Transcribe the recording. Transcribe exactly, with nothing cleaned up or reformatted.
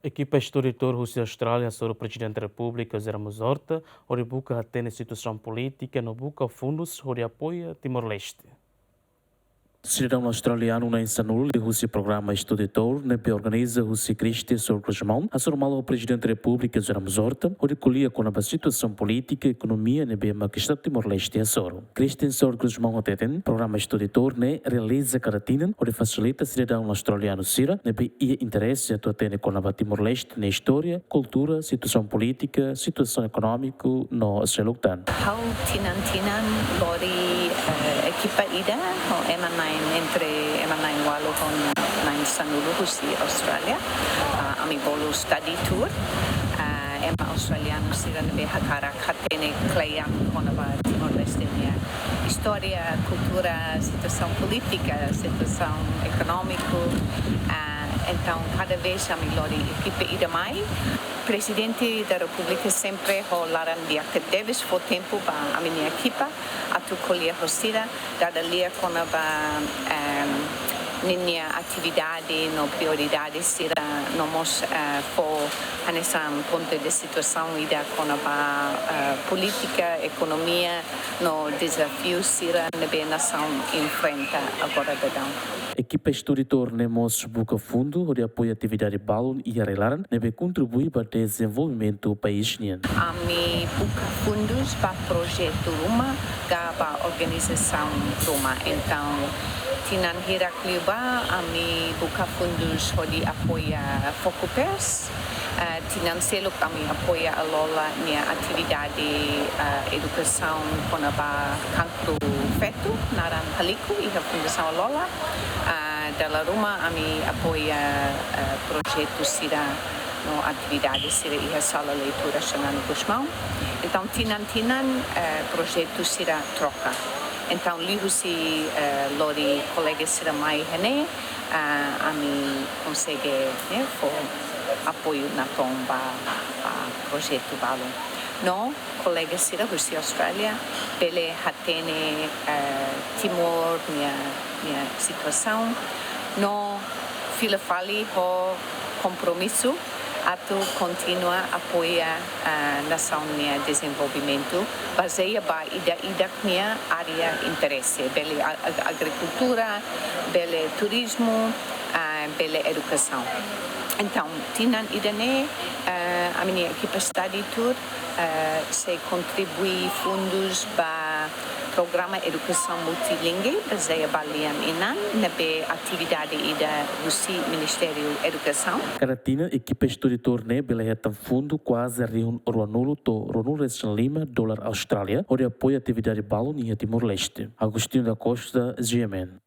Ekipa estudu tour husi Austrália hasoru Prezidente Repúblika José Ramos Horta hodi buka hatene situasaun polítika no buka fundus hodi apoia Timor-Leste. Sidadaun australianu na'in sanulu liuhusi programa estudu tour ne'ebé organiza husi Christensen Gusmão, hasoru malu ho Prezidente Repúblika José Ramos Horta hodi ko'alia kona-ba situasaun polítika, ekonomia ne'ebé mak Estadu Timor-Leste hasoru. Christensen Gusmão hateten, programa estudu tour ne'e realiza kada tinan hodi fasilita sidadaun australianu sira ne'ebé iha interese atu hatene kona-ba Timor-Leste nia istória, kultura, situasaun polítika, situasaun ekonómiku no seluk tan. Ha'u tinan-tinan lori, eh, ekipa ida ho ema na'in entre ema na'in ualu ho na'in sanulu husi Austrália. Ah, ami bolu study tour. Ah, ema australianu sira ne'ebé hakarak hatene kle'an kona-ba Timor-Leste nia istória, kultura, situasaun polítika, situasaun ekonómiku. Ah, entaun, kada vez ami lori ekipa ida mai, Prezidente da Repúblika sempre ho laran di'ak tebes fó tempu ba ami-nia ekipa atu ko'alia ho sira, dada lia kona-ba, em, ninia atividade no prioridade sira, no mós, eh, fó hanesan pontu de situasaun ida kona-ba, eh, polítika, ekonomia no dezafiu sira ne'ebé nasaun enfrenta agora daudaun. Ekipa estudu tour ne'e mós buka fundu hodi apoia atividade balun iha rai-laran ne'ebé kontribui ba dezenvolvimentu país nian. Ami buka fundus ba projetu ruma ka ba organizasaun ruma. Entaun, tinan hirak liubá ami buka fundus hodi apoia Fokupers. Eh, tinan seluk ami apoia Alola nia atividade, eh, edukasaun kona-ba kankru feto, naran Haliku, iha Fundasaun Alola. Ah, dala ruma ami apoia, eh, projetu sira no atividade sira iha Sala Leitura Xanana Gusmão. Entaun, tinan-tinan, eh, projetu sira troka. Entaun, liuhusi, eh, lori kolega sira mai iha ne'e, ah, ami konsege, eh, fó apoiu natoon ba, ba projetu balun. No kolega sira husi Austrália bele hatene, eh, Timor nia, nia situasaun no fila fali ho kompromisu atu kontinua apoia, eh, nasaun nia dezenvolvimentu bazeia ba ida-idak nia área interese, bele a-, a-, agrikultura, bele turizmu, ah, bele edukasaun. Entaun, tinan ida-ne'e, eh, ami-nia ekipa study tour, eh, sei kontribui fundus ba programa edukasaun multilingue bazeia ba lian Inan ne'ebé atividade ida husi Ministériu Edukasaun. Kada tinan, ekipa estudu tour ne'e bele hetan fundu kuaze rihun ruanulu to'o ruanulu-resin-lima dolar Austrália hodi apoia atividade balun iha Timor-Leste. Agostinho da Costa, G M N.